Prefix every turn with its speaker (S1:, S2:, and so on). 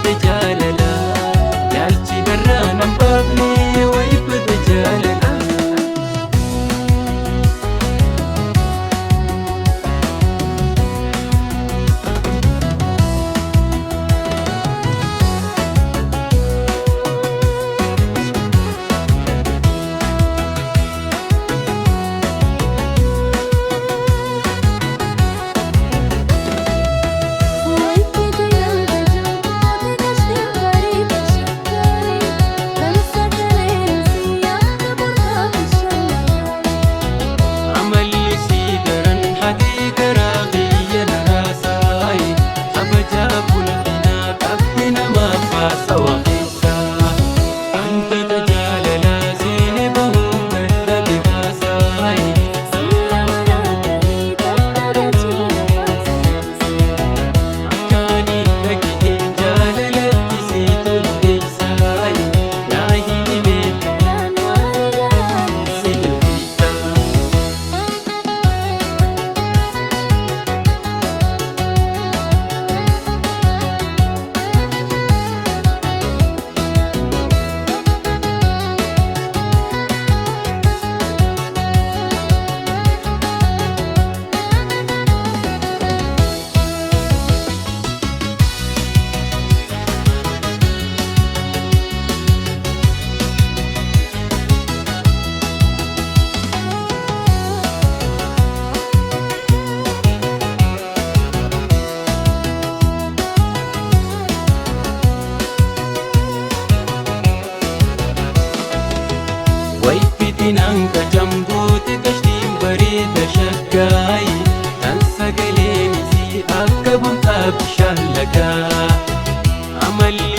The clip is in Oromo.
S1: bada jaalala laalchi garraa nan baafne wayi bada jaalala. Amalli sii daran hadii garaa biyya naraasaay kabajaa bulfinaa qabdi namaaf haasawa keessaa Hantata jaalalaa seene bahuun dadhabe baasaay akkaanii dhagaheen jaalalatti sii tolteessaay naa himee si milkeessaa. Wayfitinaan kacamgoota gashtiin bareeda shaggaayi tan sagaleen isii akka bunxaa bishaan lagaa. Amalli